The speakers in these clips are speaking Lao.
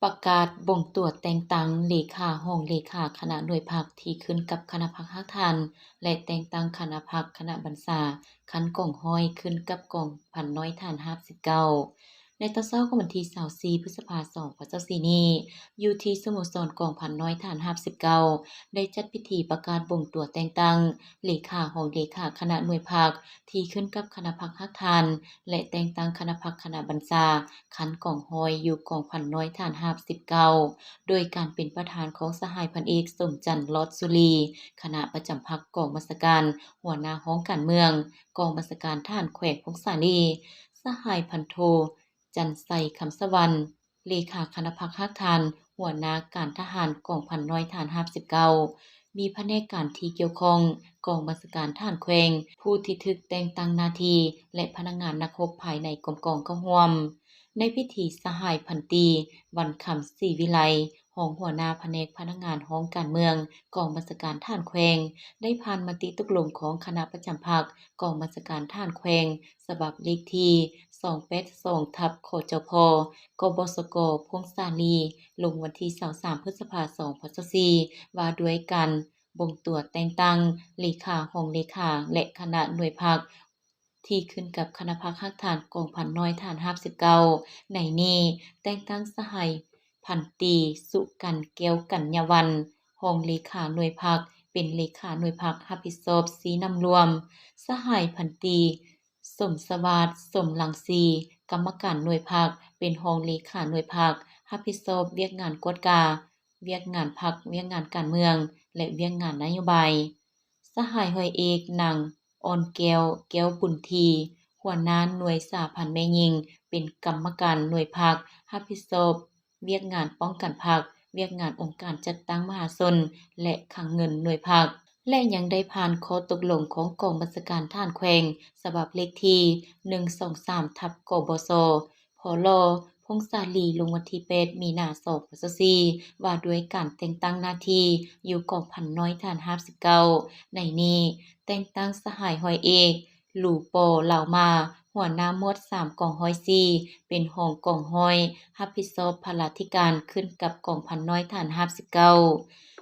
ປະກາດບົ່ງຕົວແຕ່ງຕັ້ງເລຂາ, ຮອງເລຂາຄະນະໜ່ວຍພັກທີ່ຂຶ້ນກັບຄະນະພັກຮາກຖານ ແລະ ແຕ່ງຕັ້ງຄະນະພັກ, ຄະນະບັນຊາ ຂັ້ນກອງຮ້ອຍຂຶ້ນກັບກອງພັນນາຍທະຫານຮາບສິບເກົ້າ. ໃນຕອນເຊົ້າຂອງວັນທີຊາວສີ່ ພຶດສະພາ ສອງພັນຊາວສີ່ນີ້, ຢູ່ທີ່ສະໂມສອນກອງພັນນາຍທະຫານຮາບສິບເກົ້າ ໄດ້ຈັດພິທີປະກາດບົ່ງຕົວແຕ່ງຕັ້ງເລຂາ, ຮອງເລຂາຄະນະໜ່ວຍພັກທີ່ຂຶ້ນກັບຄະນະພັກຮາກຖານ ແລະ ແຕ່ງຕັ້ງຄະນະພັກ, ຄະນະບັນຊາ ຂັ້ນກອງຮ້ອຍຢູ່ກອງພັນນາຍທະຫານຮາບສິບເກົ້າ ໂດຍການເປັນປະທານຂອງສະຫາຍພັນເອກ ສົມຈັນ ຫຼອດສຸລີ ຄະນະປະຈຳພັກກອງບັນຊາການ, ຫົວໜ້າຫ້ອງການເມືອງ ກອງບັນຊາການທະຫານແຂວງຜົ້ງສາລີ, ສະຫາຍພັນໂທ ຈັນໄຊ ຄຳສະຫວັນ ເລຂາຄະນະພັກຮາກຖານ, ຫົວໜ້າການທະຫານກອງພັນນາຍທະຫານຮາບສິບເກົ້າ ມີພະແນກການທີ່ກ່ຽວຂ້ອງ, ກອງບັນຊາການທະຫານແຂວງ, ຜູ້ທີ່ຖືກແຕ່ງຕັ້ງໜ້າທີ່ ແລະ ພະນັກງານນັກຮົບພາຍໃນກົມກອງເຂົ້າຮ່ວມ. ໃນພິທີ, ສະຫາຍພັນຕີ ວັນຄຳ ສີວິໄລ ຮອງຫົວໜ້າພະແນກພະນັກງານຫ້ອງການເມືອງ ກອງບັນຊາການທະຫານແຂວງ ໄດ້ຜ່ານມະຕິຕົກລົງຂອງຄະນະປະຈຳພັກກອງບັນຊາການທະຫານແຂວງ ສະບັບເລກທີສອງແປດສອງ ທັບ ຂຈພ ກບສກ ຜົ້ງສາລີ ລົງວັນທີຊາວສາມ ພຶດສະພາ ສອງພັນຊາວສີ່ ວ່າດ້ວຍການບົ່ງຕົວແຕ່ງຕັ້ງເລຂາ, ຮອງເລຂາ ແລະ ຄະນະໜ່ວຍພັກ ທີ່ຂຶ້ນກັບຄະນະພັກຮາກຖານກອງພັນນາຍທະຫານຮາບສິບເກົ້າ. ໃນນີ້ແຕ່ງຕັ້ງສະຫາຍພັນຕີ ສຸກັນ ແກ້ວກັນຍະວັນ ຮອງເລຂາໜ່ວຍພັກ ເປັນເລຂາໜ່ວຍພັກຮັບຜິດຊອບຊີ້ນຳລວມ, ສະຫາຍພັນຕີ ສົມສະຫວາດ ສົມລັງສີ ກຳມະການໜ່ວຍພັກ ເປັນຮອງເລຂາໜ່ວຍພັກ ຮັບຜິດຊອບວຽກງານກວດກາ, ວຽກງານພັກ, ວຽກງານການເມືອງ ແລະ ວຽກງານນະໂຍບາຍ. ສະຫາຍຮ້ອຍເອກ ນາງ ອ່ອນແກ້ວ ແກ້ວບຸນທີ ຫົວໜ້າໜ່ວຍສາພັນແມ່ຍິງ ເປັນກຳມະການໜ່ວຍພັກ ຮັບຜິດຊອບວຽກງານປ້ອງກັນພັກ, ວຽກງານອົງການຈັດຕັ້ງມະຫາຊົນ ແລະ ຄັງເງິນໜ່ວຍພັກ ແລະ ຍັງໄດ້ຜ່ານຂໍ້ຕົກລົງຂອງກອງບັນຊາການທະຫານແຂວງ ສະບັບເລກທີໜຶ່ງສອງສາມ ທັບ ກບສ ພລ ຜົ້ງສາລີ ລົງວັນທີແປດ ມີນາ ສອງພັນຊາວສີ່ ວ່າດ້ວຍການແຕ່ງຕັ້ງໜ້າທີ່ຢູ່ກອງພັນນາຍທະຫານຮາບສິບເກົ້າ. ໃນນີ້ແຕ່ງຕັ້ງສະຫາຍຮ້ອຍເອກ ຫຼູ ປໍ ລາວມາ ຫົວໜ້າໝວດສາມ ກອງຮ້ອຍສີ່ ເປັນຮອງກອງຮ້ອຍ ຮັບຜິດຊອບພາລາທິການຂຶ້ນກັບກອງພັນນາຍທະຫານຮາບສິບເກົ້າ.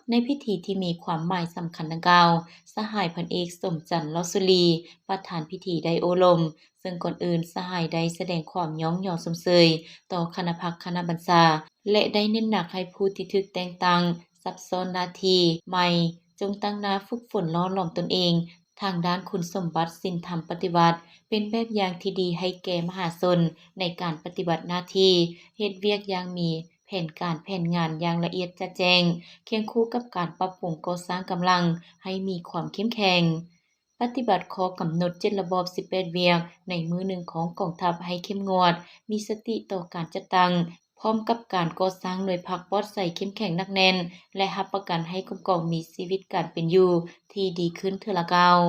ໃນພິທີທີ່ມີຄວາມໝາຍສຳຄັນດັ່ງກ່າວ, ສະຫາຍພັນເອກ ສົມຈັນ ຫຼໍ່ສຸລີ ປະທານພິທີໄດ້ໂອ້ລົມ, ເຊິ່ງກ່ອນອື່ນສະຫາຍໄດ້ສະແດງຄວາມຍ້ອງຍໍຊົມເຊີຍຕໍ່ຄະນະພັກຄະນະບັນຊາ ແລະ ໄດ້ເນັ້ນໜັກໃຫ້ຜູ້ທີ່ຖືກແຕ່ງຕັ້ງສັບຊ້ອນໜ້າທີ່ໃໝ່ ຈົ່ງຕັ້ງໜ້າຝຶກຝົນຫຼໍ່ຫຼອມຕົນເອງ ທາງດ້ານຄຸນສົມບັດສິນທຳປະຕິວັດ ເປັນແບບຢ່າງທີ່ດີໃຫ້ແກ່ມະຫາຊົນໃນການປະຕິບັດໜ້າທີ່, ເຮັດວຽກຢ່າງມີແຜນການແຜນງານຢ່າງລະອຽດຈະແຈ້ງ, ຄຽງຄູ່ກັບການປັບປຸງກໍ່ສ້າງກຳລັງໃຫ້ມີຄວາມເຂັ້ມແຂງ, ປະຕິບັດຂໍ້ກຳນົດເຈັດລະບອບສິບແປດວຽກໃນມື້ໜຶ່ງຂອງກອງທັບໃຫ້ເຂັ້ມງວດ, ມີສະຕິຕໍ່ການຈັດຕັ້ງ, ພ້ອມກັບການກໍ່ສ້າງໜ່ວຍພັກປອດໃສເຂັ້ມແຂງໜັກແໜ້ນ ແລະ ຮັບປະກັນໃຫ້ກົມກອງມີຊີວິດການເປັນຢູ່ທີ່ດີຂຶ້ນເທື່ອລະກ້າວ.